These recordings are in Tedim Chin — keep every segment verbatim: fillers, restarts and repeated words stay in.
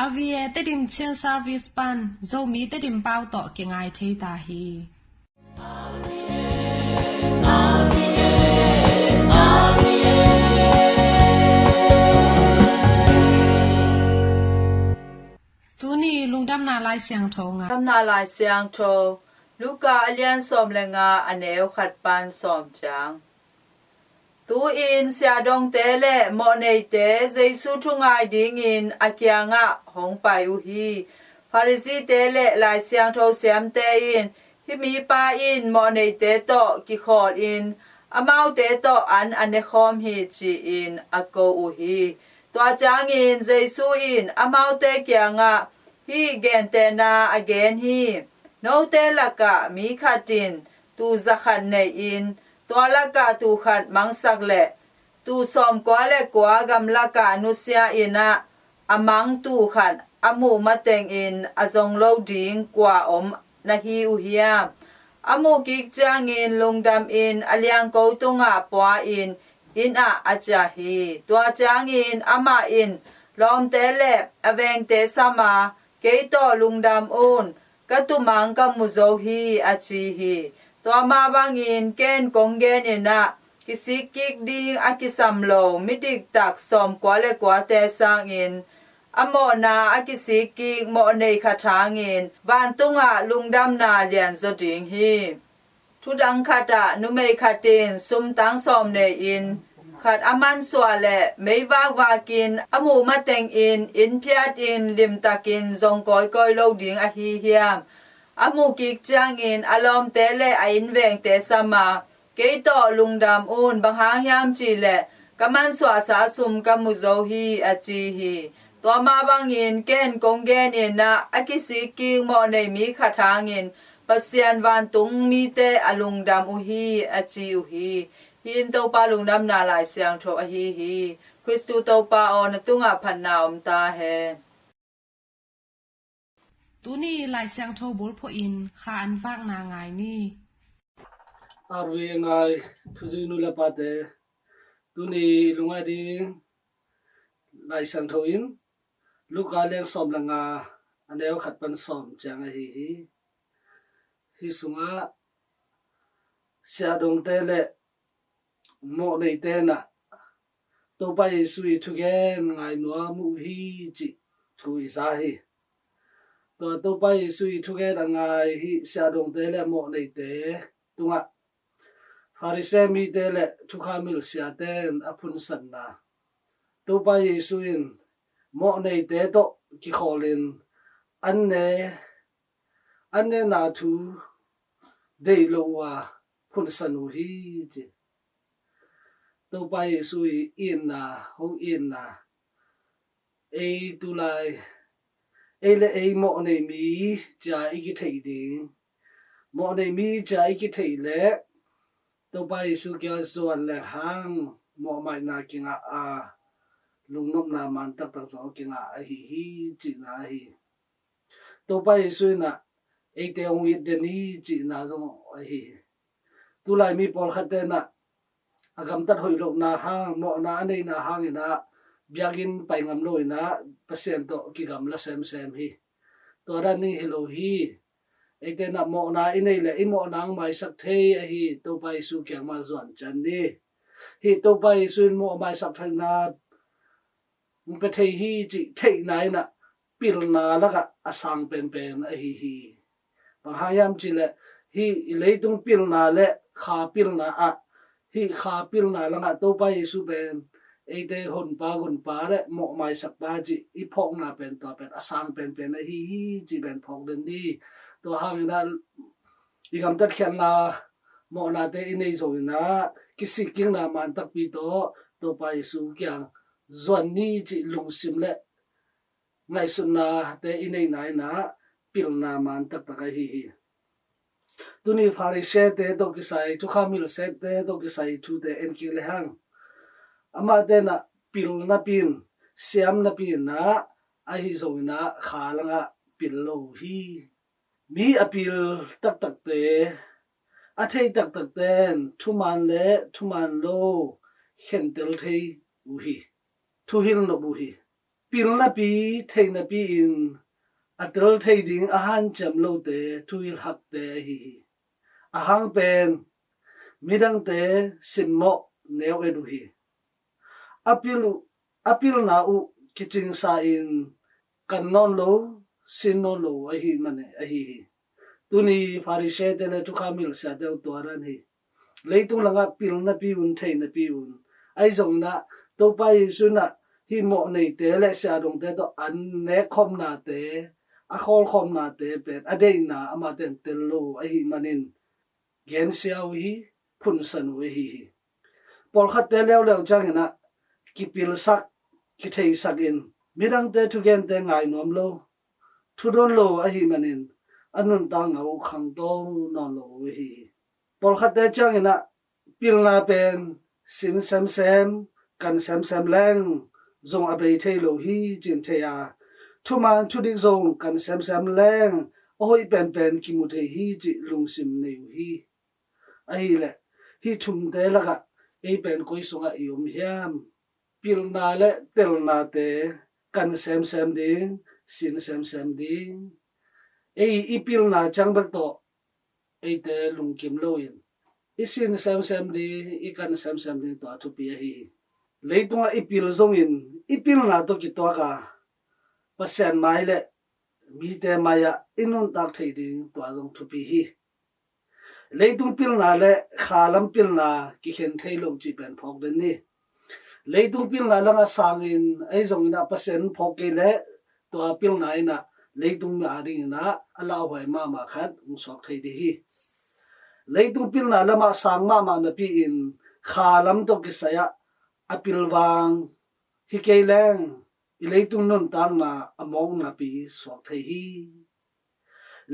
R V A Tedim Chin Service pan Zomi Tedim pau tawh kingai thei ta hi. Tuni lungdamna Lai Siangtho nga. Lungdamna Lai Siangtho, Luka a lian sawm le nga, a neu khat pan sawm ciang. Tu-in siahdongte le mawhneite Jesu thu ngai dingin a kiangah hong pai uh hi. Pharisee-te le Lai Siangtho siamte in, "Hih mipa in mawhneite tawh kikhawlin amaute tawh an a nekhawm hi," ci-in a ko uh hi. Tua ciangin Jesu in amaute kiangah hih gentehna a gen hi. Note lakah mi khat in tuu za khat nei-in, tua lakah tuu khat mangsak leh, tuu sawmkua le kua gamlakah nusia in ah, a mang tuu khat a muh matengin a zong lo ding kua om na hi uh hiam? A muh kik ciangin lungdamin a liangko tungah pua-in inn ah a ciah hi. Tua ciangin amah in lawmte le a vengte sam a, "Kei tawh lungdam un, ka tuumang ka mu zo hi," a ci hi. Tua mah bangin ken kong genin ah, kisik kik ding a kisam lo midiktak sawmkua le kuate sangin a mawhna a kisik kik mawhnei khat hangin vantungah lungdamna lianzaw ding hi. Thudang khatah numei khat in sumtang sawm nei-in, khat a mansuah le meivak vakin a muh matengin inn phiatin limtakin zong kawikawi lo ding ahi hiam? A muh kik ciangin a lawmte le a innvengte sam a, "Kei tawh lungdam un, bang hang hiam cih leh ka mansuahsa sum ka mu zo hi," a ci hi. Tua mah bangin ken kong genin ah, a kisik kik mawhnei mi khat hangin Pasian vantung mite a lungdam uh hi, a ci uh hi. Hih in Topa lungdamna Lai Siangtho ahi hi. Khristu Topa aw, na tungah phatna om ta hen. Tuni Lai Siangtho bulphuh in kha an vakna ngai ni. R V A ngai thuzui nu le pate, tuni lungngai ding Lai Siangtho in Luka lian sawm le nga, a neu khat pan sawm ciang ahi hi. Hih sungah siahdongte le mawhneite in ah Topa Jesu i thugen ngai nuam uh hi cih thu i za hi. Tua Topa Jesu i thugen a ngai hih siahdongte le mawhneite tungah Pharisee mite le thukham mil siate in a phunsanna, Topa Jesu in mawhneite tawh kikhawlin an ne, an nena thu deih lo uh a phunsan uh hi ci. Topa Jesu i itna, hong itna, ei tulai, ei le ei mawhnei mi cia i kitheih ding, mawhnei mi cia i kitheih leh Topa Jesu kiang zuan leng hang mawhmaihna kingah a, lungnopna man taktak zong kingah ahi hi cihna ahi. Topa Jesu in ah eite hong it den hi cihna zong ahi hi. Tulai mi pawlkhatte in ah a gamtat hoih lohna hang, mawhna a neihna hangin ah biakinn pai ngam lo in ah Pasian tawh kigamla semsem hi. Tua dan ning hi lo hi. Eite in ah mawhna i neih leh i mawhna hong maisak thei ahi, Topa Jesu kiang mah zuan ciat ni. Hih Topa Jesu in mawh maisak theihna hong pia thei hi cih theihna in ah pilna lakah a sang penpen ahi hi. Bang hang hiam cih leh hih i leitung pilna le kha pilna ah, hih kha pilna lakah Topa Jesu pen eite honpa gunpa le mawh maisakpa cih i phawkna pen tua pen a sang penpen ahi hi cih pen phawk den ni. Tua hangin ah i gamtat khiatna mawhnate i neih zongin ah kisikkikna man takpi tawh Topa Jesu kiang zuan ni cih lungsim le ngaihsutnate i neihna in ah pilna man taktak ahi hi. Tuni Pharisee-te tawh kisai, thukham milsiate tawh kisai thute en kik lehang, amahte in ah pil napi in, siam napi in ah, ahi zongin ah kha langah pil lo uh hi. Mi a pil taktakte, a thei taktakte in thuman le thuman lo khentel thei uh hi. Thuhilh nop uh hi. Pilnapi, theihnapi in a tel thei ding a hanciam lote, thuhilhhakte ahi hi. A hang pen midangte simmawh neu et uh hi. A pil uh, a pilna uh kicingsa in kan nawn lo, sin nawn lo ahi mane ahi hi. Tuni Pharisee-te le thukham hilh siate uh tua dan hi. Leitung langah pilnapi un, theihnapi un. Ahi zongin ah Topa Jesu in ah hih mawhneite le siahdongte tawh an nekkhawmnate, a khawlkhawmnate pen a deihna amahte in tel lo ahi manin gensia uh hi, phunsan uh ahi hi. Pawlkhatte leuleu ciangin ah kipilsak, kitheisak in midangte thugente ngai nuam lo, thudon lo ahi manin a nuntakna uh khangto nawn lo uh ahi hi. Pawlkhatte ciangin ah pilna pen sin semsem, kan semsem leng zong a bei thei lo hi cih thei a, thuman thudik zong kan semsem leng a hoih penpen kimu thei hi cih lungsim nei uh hi. Ahileh hih thumte lakah ei pen koi sungah i om hiam? Pilna le telnate kan semsem ding, sin semsem ding. Ei i pilna ciang bek tawh eite lungkim loin i sin semsem ding, i kan semsem ding tua thupi ahi hi. Leitungah i pil zongin i pilna tawh kituak a Pasian mai le mite mai-ah i nuntak thei ding tua zong thupi hi. Leitung pilna le khalam pilna kikhen thei lo cih pen phawk den ni. Leitung pilna langah sangin ahi zongin ah Pasian phawk kei leh tua pilna in ah leitung mi a dingin ah a lauhuai mahmah khat hong suak thei ding hi. Leitung pilna lamah sang mahmah napi-in khalam tawh kisai-ah a pilvang hi kei leng i leitung nuntakna a mawknapi suak thei hi.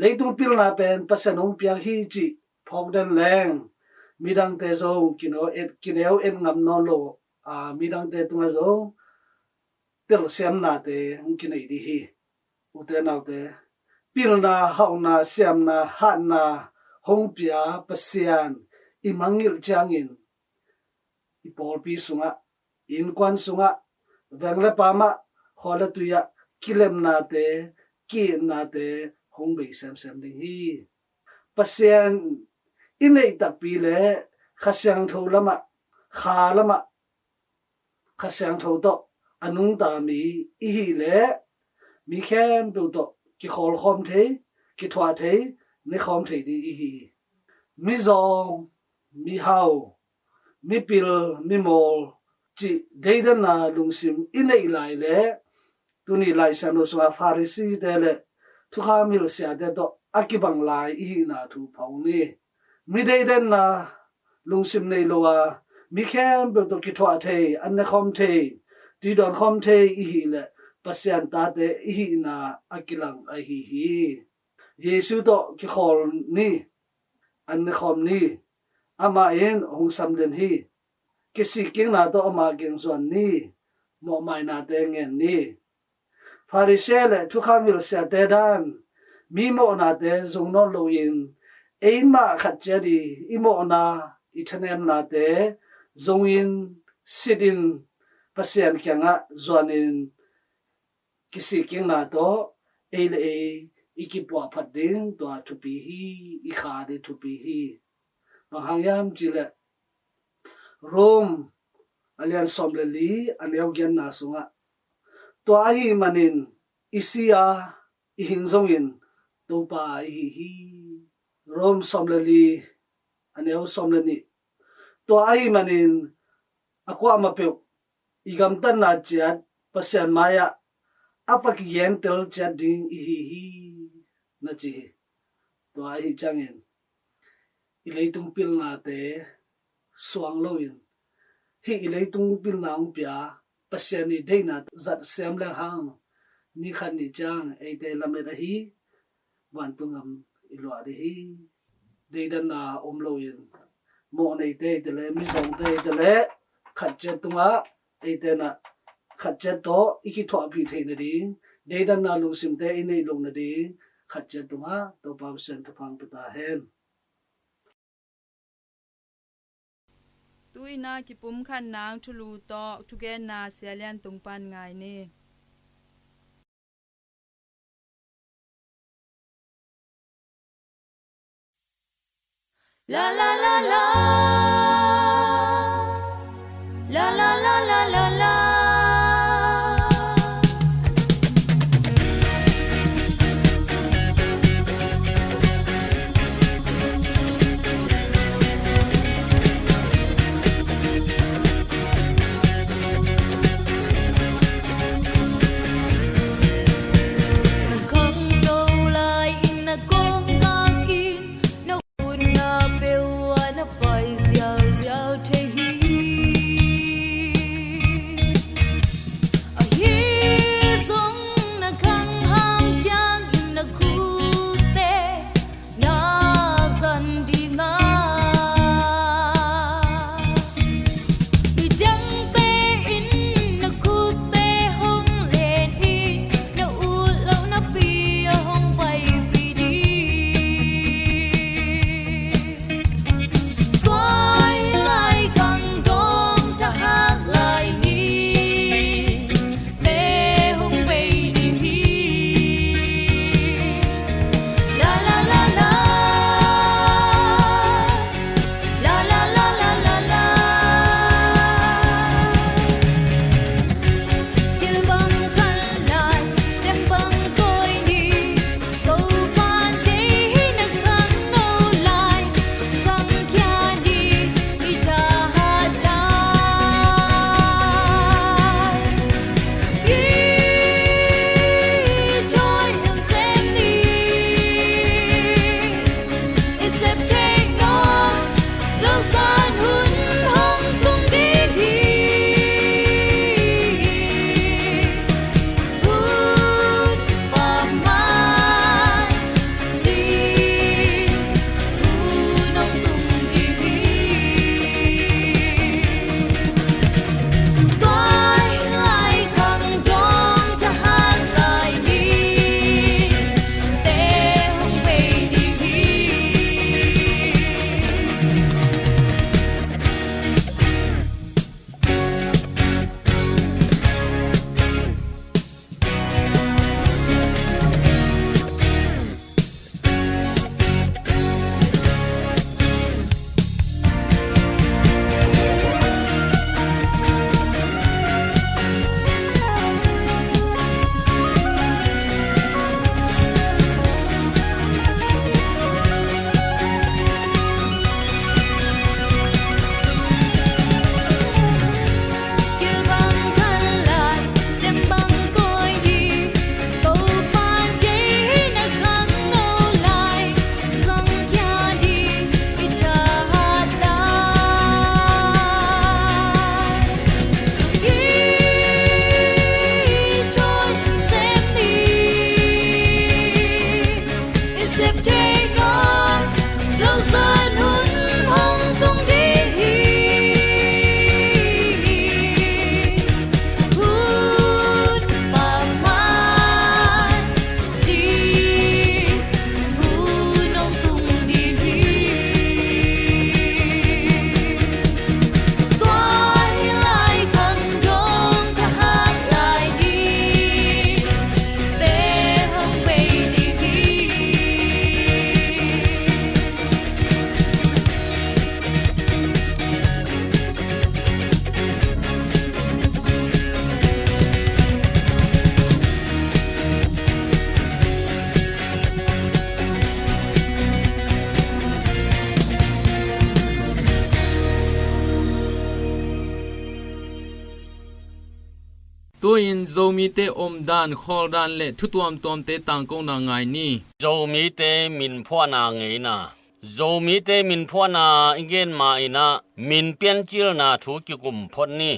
Leitung pilna pen Pasian hong piak hi cih phawk den leng midangte zong kineu et, kineu et ngam nawn lo a, midangte tungah zong telsiamnate hong kinei ding hi. Ute naute, pilna, hauhna, siamna, hatna hong pia Pasian i mangngilh ciangin i pawlpi sungah, innkuan sungah, veng le pamah, khua le tui-ah kilemnate, ki-itnate hong bei semsem ding hi. Pasian i neih takpi le Kha Siangtho lamah, kha lamah Kha Siangtho tawh a nungta mi i hih leh mi khempeuh tawh kikhawlkhawm thei, kithuah thei, nekhawm thei ding i hi hi. Mizawng, mihau, mipil, mimawl cih deidanna lungsim i neih lai leh tuni Lai Siangtho sungah Pharisee-te le thukham hilh siate tawh a kibang lai i hihna thu phawk ni. Mi deidanna lungsim nei lo a, mi khempeuh tawh kithuah thei, an nekhawm thei, tuidawn khawm thei i hih leh Pasian tate i hihna a kilang ahi hi. Jesu tawh kikhawl ni, an nekhawm ni. Amah in hong samden hi. Kisikkikna tawh amah kiang zuan ni, mawhmainate ngen ni. Pharisee le thukham hilh siate dan mi mawhnate zong nawn loin eimah khat ciat i, i mawhna, i thanemnate zongin, sitin Pasian kiangah zuanin kisikkikna tawh ei le ei i kipuahphat ding tua thupi hi, i kha ding thupi hi. Bang hang hiam cih leh Rom a lian sawm le li a neu giatna sungah tua ahih manin i si a, i hing zongin Topa i hi hi. Rom sawm le li a neu sawm le nih. Tua ahih manin a kuamah peuh i gamtatna ciat Pasian mai-ah a va kigentel ciat ding i hi hi, na ci hi. Tua ahi ciangin i leitung pilnate suang loin hih i leitung pilna hong pia Pasian i deihna zat siam leng hang ni khat ni ciang eite lamet ahi vantung gam i luah ding hi. Deidanna om loin mawhneite hi te le, mizawngte hi te le, khat ciat tungah eite na khat ciat tawh i kithuahpih theih nading, deidanna lungsimte i neih loh nading khat ciat tungah Topa Pasian thupha pia ta hen. Tu-in a kipumkhat nang thulu tawh thugenna Sia Lian Tung pan ngai ni. La la la la. La la la la la la. Na khangno lai-in na kawngkak in, na utna peuh ah na pai ziauziau thei hi. Ahi zong na khangham ciangin na khukte na zan ding a, midangte in na khukte hong len in, na ut loh napi a hong paipih ding. Tua lai khang dong thahat lai ni, te hong bei ding hi. La la la la. La la la la la la. Kilbang khan lai, tembang tawi ni, Topa'n kei na khangno lai, zangkhia ni, i thahat lai. I thawi in sem ni, i sep thei nawn lo zan hun hong tung ding hi. Hun pammaih ci hun hong tung ding hi. Tua lai khang dong thahat lai ni, te hong bei ding hi. Kilbang khan lai, tembang tawi ni, Topa'n kei na khangno lai, zangkhia ni, i thahat lai. I thawi in sem ni, i sep thei nawn lo zan hun hong tung ding hi. Hun pammaih ci hun hong tung ding hi. Tua lai khang dong thahat lai ni, te hong bei ding hi. Tu-in Zomite omdan, khawldan le thu tuamtuamte tangkona ngai ni. Zomite min phuahna ngeina. Zomite min phuahna i gen ma-in ah min piancilna thu kikum phot ni.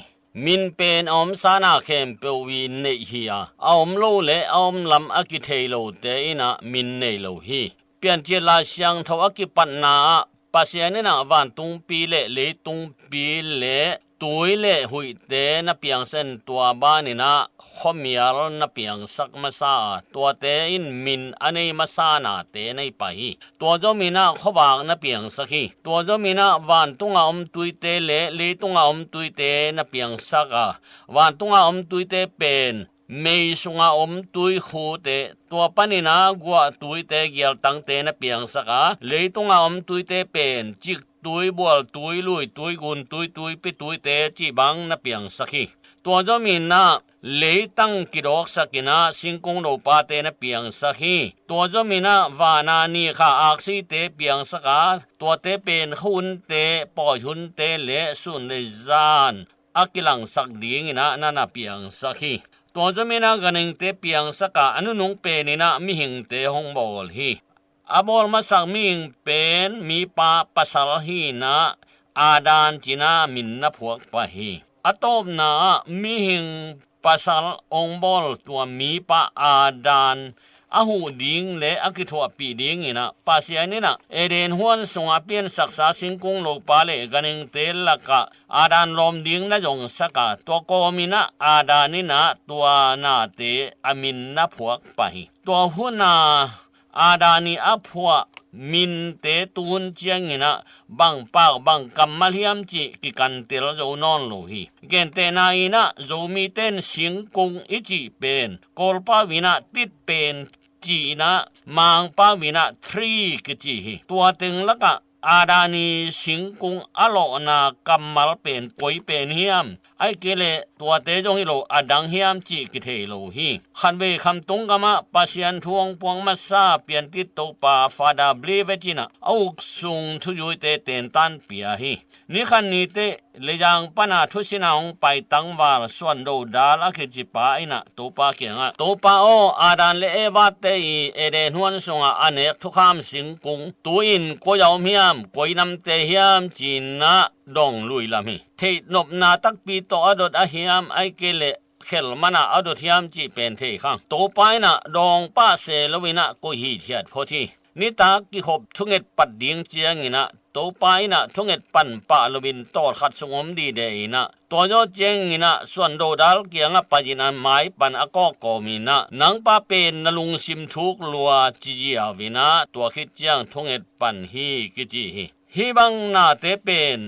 Min pen a om sana khempeuh in neih hi a, a om lo le a om lam a kithei lote in ah min nei lo hi. Piancil Lai Siangtho a kipatna ah Pasian in ah vantungpi le leitungpi le tui le huihte na piangsak in, tua banin ah khuamial na piangsak masa a, tuate in min a nei masa nate na hi pah hi. Tua zom in ah khuavak na piangsak hi. Tua zom in ah vantung a om tuite le leitung a om tuite na piangsak a, vantung a om tuite pen mei sunga om tuikhute, tua panin ah guahtuite, gialtangte na piangsak a, leitunga om tuite pen ciktui, bualtui, luitui, guntui, tuipituite cih bang na piangsak hi. Tua zomin ah leitang kidawksakin ah singkung lopate na piangsak hi. Tua zomin ah vana ni kha aksite piangsak a, tuate pen khuhunte, pawihunte le sun le zan a kilangsak dingin ah na na piangsak hi. Tua zomin ah ganhingte piangsak a, a nunung penin ah mihingte hong bawl hi. A bawl masak mihing pen mipa pasal hi-in ah Adam ci-in ah min na phuak pah hi. A tawpna ah mihing pasal hong bawl tua mipa Adam a huh ding le a kithuahpih dingin ah Pasian in ah Eden huan sungah a piansaksa singkung lopa le ganhingte lakah Adam lawm ding na zongsak a, tua kawmin ah Adam in ah tua nate a min na phuak pah hi. Tua hun a Adam ii a phuah minte tuhun ciangin ah bang pak bang kammal hiam cih kikantel zo nawn lo hi. Gentehna in ah Zomite in singkung i cih pen Kawlpau in ah tit pen ci-in ah Mangpau in ah tree kici hi. Tua teng lakah Adam ii singkung a lawhna kammal pen koi pen hiam, ahih kei leh tuate zong hi lo a dang hiam cih kithei lo hi. Khatvei Khamtung gamah Pasian thu hong puak masa Piantit Topa Father Blivett in ah a uk sung thuzuite tentan pia hi. Ni khat ni teh Lezang pana thusin a hong pai tangval Suan Do Dal a kici pa in ah Topa kiangah, Topa aw, Adam le Evate ii Eden huan sungah a nek thukham singkung tu-in koi a om hiam, koi namte hiam ci-in ah dong luilam hi. Theihnopna takpi tawh a dot a hiam, ahih kei leh khel man a a dot hiam cih pen thei khang. Topa in ah dawng pah se loin ah koih hithiat phot hi. Nitak kikhop thunget pat ding ciangin ah Topa in ah thunget pan pah loin tawlkhat sung om dide in ah, tua zawh ciangin ah Suan Do Dal kiangah pai-in a mai pan a kawkkawmin ah, nang pa pen na lungsim thuk lua ci ziau in ah, tua khit ciang thunget pan hi kici hi. Hih bang nate pen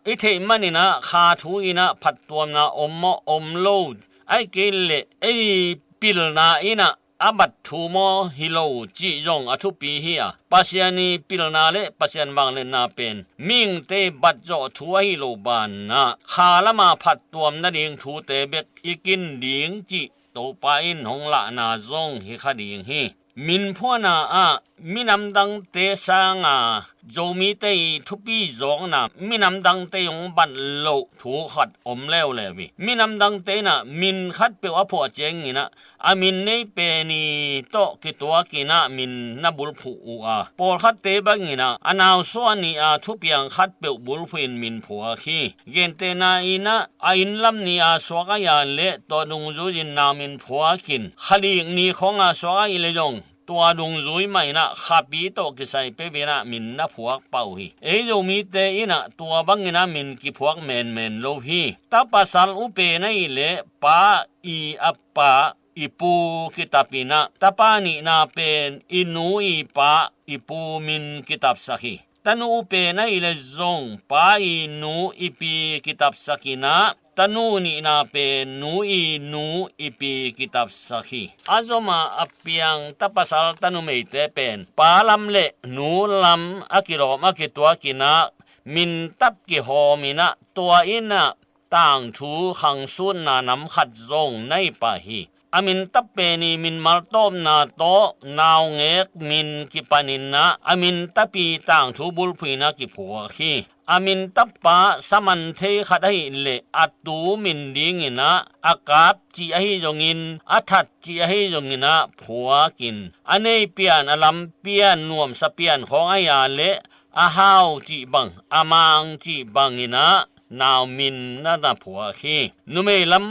i theih manin ah kha thu in ah phattuamna om maw om lo, ahih kei leh ei pilna in ah a bat thu maw hi lo cih zong a thupi hi a, Pasian ii pilna le Pasian vangliatna pen mihingte bat zawh thu ahi lo banah kha lama phattuam nading thute bek i kin ding cih Topa in hong lahna zong hi kha ding hi. Min phuahna ah minam dangte sanga Zomite ii thupi zawkna minam dangte ii hong bat loh thu khat om leuleu hi. Minam dangte in ah min khatpeuh a phuah ciangin ah a min nei pen ii tawh kituakin ah min na bulphuh uh a, pawlkhatte bangin ah a nausuah ni-a thupiang khatpeuh bulphuhin min phuak hi. Gentehna in ah a inn lam ni-a suak ahih leh tua dungzui-in nau min phuakin, kha lik ni khawnga suak ahih leh zong tua dungzui mah in ah khapi tawh kisai peuhin ah min na phuak pah uh hi. Ei Zomite in ah tua bangin ah min kiphuak menmen lo hi. Ta pasal u pen ahih leh pa ii a pa i pu kitap in ah, tapa nihna pen i nu ii pa i pu min kitapsak hi. Tanu u pen ahih leh zong pa ii nu i pi kitapsak in ah, tanu nihna pen nu ii nu i pi kitapsak hi. A zom a a piang ta pasal ta numeite pen pa lam le nu lam a kilawm a kituakin ah min tap kihawmin ah, tua in ah tangthu khangsunna nam khat zong na hi pah hi. A min tap pen ii min maltawpna tawh naungek min kipanin ah a min tap ii tangthu bulphuhin ah kiphuak hi. A min tap pa saman thei khat ahih leh a tu min dingin ah a kap cih ahi zongin, a that cih ahi zongin ah phuakin, a nei pian, a lam pian, nuamsa pian khawng ahih leh a hau cih bang, a mang cih bangin ah nau min na na phuak hi. Numei lam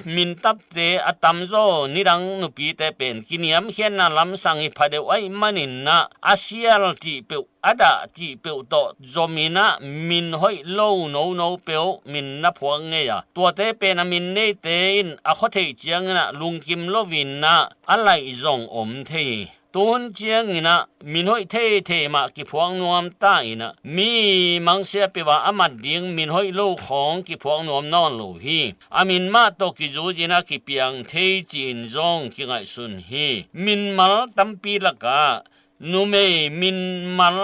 min tapte a tamzaw nidang nupite pen kiniamkhiatna lamsang hi pha deuh ahih manin ah a sial cih peuh, a dah cih peuh tawh zomin ah min hoih lo nono peuh min na phuak ngei a, tuate pen a min neite in a khua theih ciangin ah lungkim loin ah a laih zong om thei hi. Tun ciangin ah min hoih theithei mah kiphuak nuam ta in ah, mi mangsia peuh ah a mat ding min hoih lo khawng kiphuak nuam nawn lo hi. A min mah tawh kizui-in ah kipiang thei ci-in zong kingaihsun hi. Min mal tampi lakah numei min mal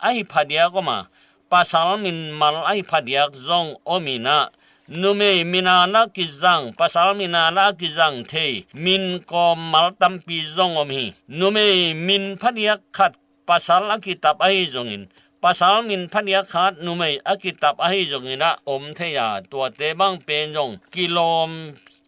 ahi phadiak om a, pasal min mal ahi phadiak zong om in ah, numei min a la kizang, pasal min a la kizang thei min kawm mal tampi zong om hi. Numei min phadiak khat pasal a kitap ahi zongin, pasal min phadiak khat numei a kitap ahi zongin ah om thei a, tuate bang pen zong kilawm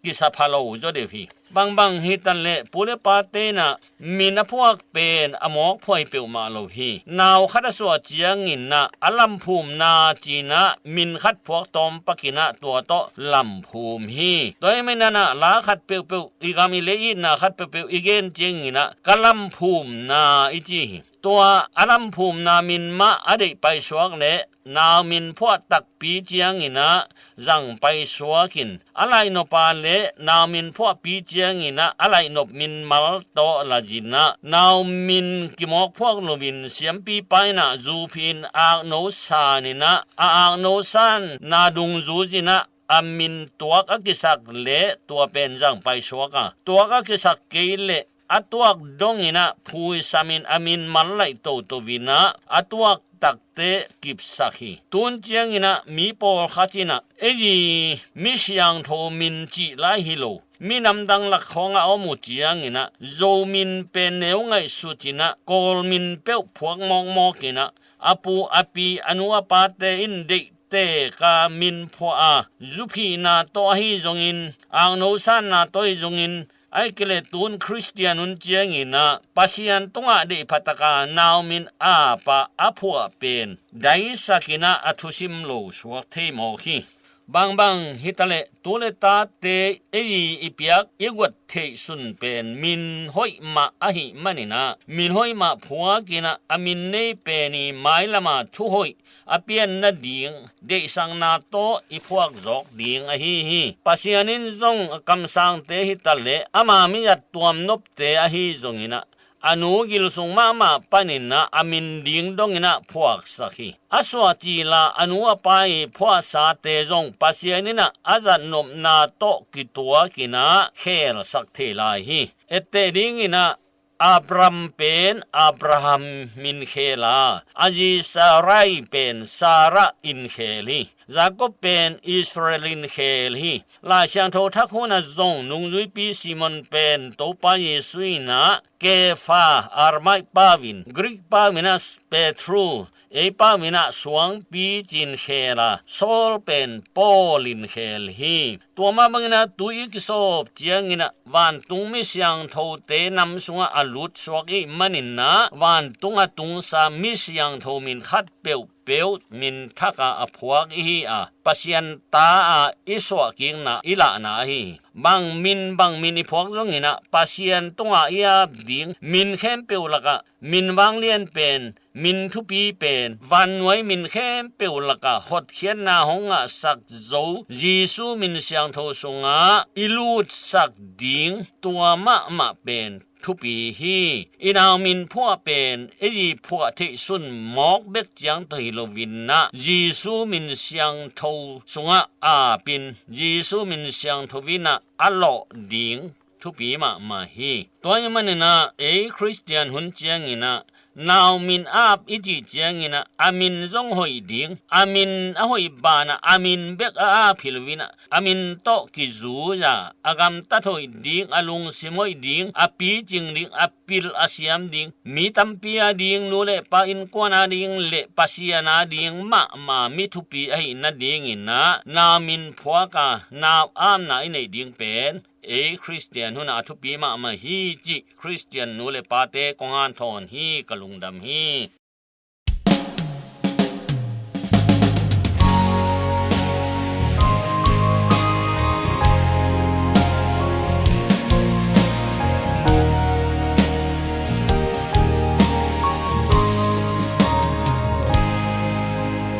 kisa pha lo zaw deuh hi. Bangbang hi ta leh pu le pate in ah min a phuak pen a mawk phuai peuhmah lo hi. Nau khat a suah ciangin ah a lamphumna ci-in ah min khat phuak tawm pak in ah tua tawh lamphum hi. Tua ahih manin ah la khat peuhpeuh, i gam i lei itna khat peuhpeuh i gen ciangin ah ka lamphumna i ci hi. Tua a lamphumna min mah a deih paisuak leh nau min phuah takpi ciangin ah zang paisuak in, a laihnop a leh nau min phuahpi ciangin ah a laihnop min mal tawh la-in ah, nau min kimawk phuak loin siampipa in ah zu phi-in akno san in ah, a akno sanna dungzui-in ah a min tuak a kisak leh tua pen zang paisuak a, tuak a kisak kei leh a tuak dongin ah phuisam in a min mal laih toto in ah a tuak takte kipsak hi. Tun ciangin ah mi pawlkhat in ah ei mi siangtho min cih lai hi lo, minam dang lak khawng a om uh ciangin ah Zo min pen neu ngaihsut in ah Kawl min peuh phuak mawkmawk in ah a pu a pi a nu a pate in deih tek a min phuah a, zu phihna tawh ahi zongin, akno sanna tawh ahi zongin, ahih kei leh tun Khristian hun ciangin ah Pasian tungah deih pha tak a nau min ap a a phuah pen daisak in ah a thusim lo suak thei mawk hi. Bangbang hi ta leh tu le tate ei i piak i guat theih sun pen min hoih mah ahih manin ah, min hoih mah phuak in ah a min nei pen i mailam a thu hoih a pian nading deihsakna tawh i phuak zawk ding ahi hi. Pasian in zong a kamsangte hi ta leh ama mi-at tuamnopte ahi zongin ah, a nu gil sung mahmah panin ah a min ding dongin ah phuaksak hi. A suah cil a a nu a pa i phuahsate zong Pasian in ah a zatnopna tawh kituak in ah khelsak thei lai hi. Etteh dingin ah Abram pen Abraham min khel a, a zi Sarai pen Sarah in khel hi. Jakob pen Israel in khel hi. Lai Siangtho Thak hun ah zong nungzuipi Simon pen Topa Jesu in ah Kefa, Aramaic pau in, Greek pau in ah Petru, ei pau in ah suangpi ci-in khel a, Saul pen Paul in khel hi. Tua mah bangin ah tui i kisawp ciangin ah vantung mi siangthote nam sungah a lut suak i hih manin ah vantung a tungsa mi siangtho min khat peuhpeuh min thak a a phuak i hi a, Pasian ta a i suahkikna i lahna ahi hi. Bang min bang min i phuak zongin ah Pasian tungah i ap ding min khempeuh lakah min vanglian pen, min thupi pen, vannuai min khempeuh lakah hotkhiatna hong ngahsak zo Jesu min siangtho sungah i lutsak ding tua mahmah pen thupi hi. I nau min phuah pen ei i phuah theih sun mawk bek ciang tawh hi loin ah Jesu min siangtho sungah ap in Jesu min siangtho in ah a lawh ding thupi mahmah hi. Tua ahih manin ah ei Khristian hun ciangin ah nau min ap i cih ciangin ah a min zong hoih ding, a min a hoih banah a min bek a ap hi loin ah a min tawh kizui a a gamtat hoih ding, a lungsim hoih ding, a picing ding, a pil a siam ding, mi tampi a ding, nu le pa innkuan a ding le Pasian a ding mahmah mi thupi ahih nadingin ah nau min phuak a nau apna i neih ding pen ei Khristian hun ah a thupi mahmah hi cih Khristian nu le pate kong hanthawn hi. Ka lungdam hi.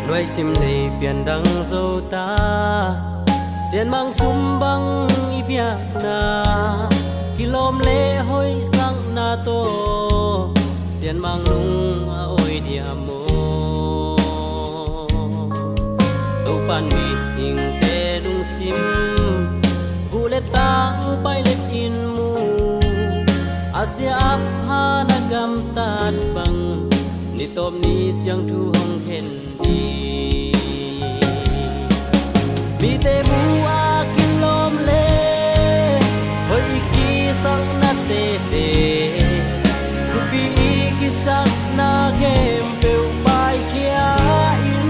Nuaisim lei pian dang zo ta, sianmang sum bang i biakna, kilawm le hoihsakna tawh Sianmang lung a awi dia maw? Topan mihingte lungsim guh le tang pailet in mu, a sia a pha na gamtat bang, ni tawp ni ciang thu hong khen ding. Mite mu a kilawm le hoih i kisakna tete, thupi i kisakna khempeuh paikhia in.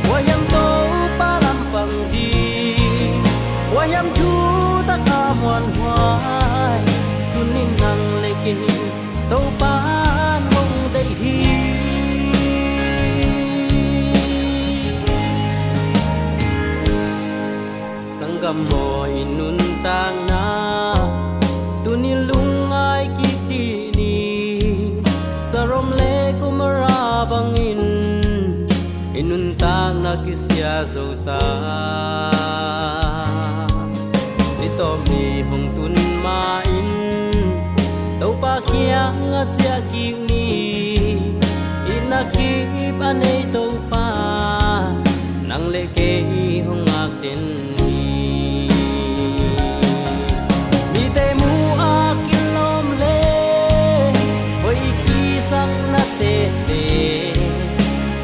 Huaihiam Topa lampang ding, huaihiam thutak a muanhuai, tunin nang le kei Topan hong deih hi. Sanggam aw, i nuntakna tuni lungngai kik dih ni. Sodom le Gomorrah bangin i nuntakna kisia zo ta. Ni tawp ni hong tun ma-in Topa kiangah ciah kik ni. Itna kip a nei Topa, nang le kei hong ngak den ni. Mite mu a kilawm le hoih i kisakna tete,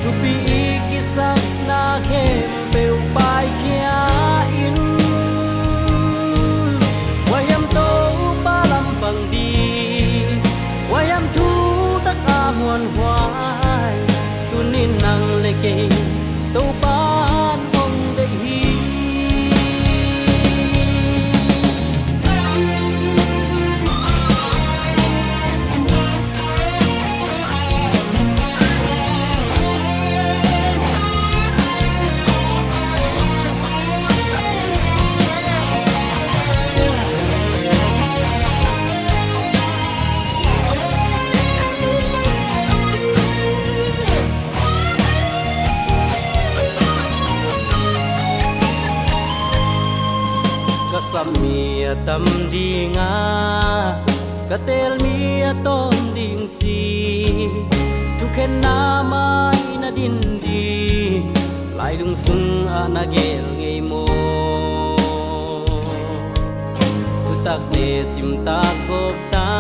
thupi i kisakna khempeuh paikhia in. Huaihiam Topa lampang ding, huaihiam thutak a muanhuai, tunin nang le kei Topan hong deih hi. Ka sap mi a tam ding a, ka teel mi a tawm ding ci, thukhenna mai na din ding, lailung sungah na gel ngei maw? Thutakte cimtak gawp ta,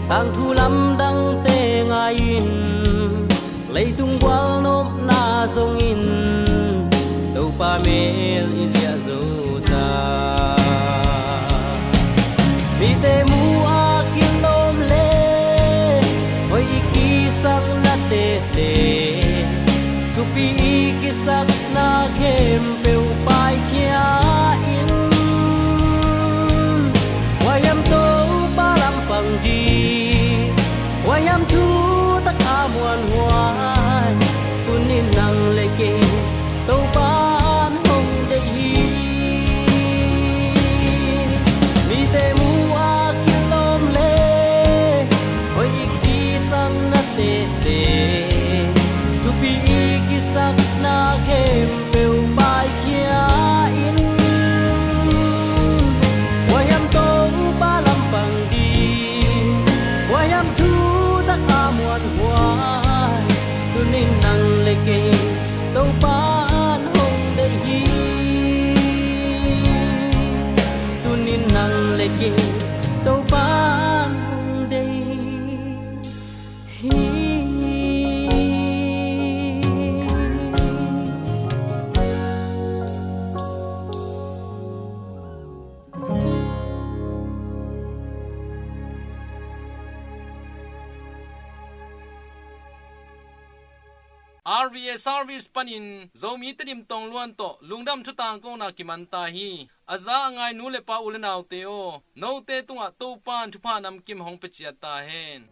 tangthu lamdangte ngai-in, leitung gualnopna zongin Topa mel i liah zo ta. Mite mu a kilawm le hoih i kisakna tete, thupi i kisakna khempeuh paikhia in. Huaihiam Topa lampang ding, huaihiam thutak a muanhuai, tunin nang le kei Topan hong deih hi. Mite mu a kilawm le hoih i kisakna tete, thupi i kisakna khempeuh paikhia in. Huaihiam Topa lampang ding, huaihiam thutak a muanhuai, tunin nang le kei Topan hong deih hi. Tunin nang le kei Topan hong deih hi. R V A service panin Zomi Tedim tongluan tawh lungdam thutangkona kiman ta hi. A za a ngai nu le pa, u le naute aw, note tungah Topan thupha namkim hong pia ciat ta hen.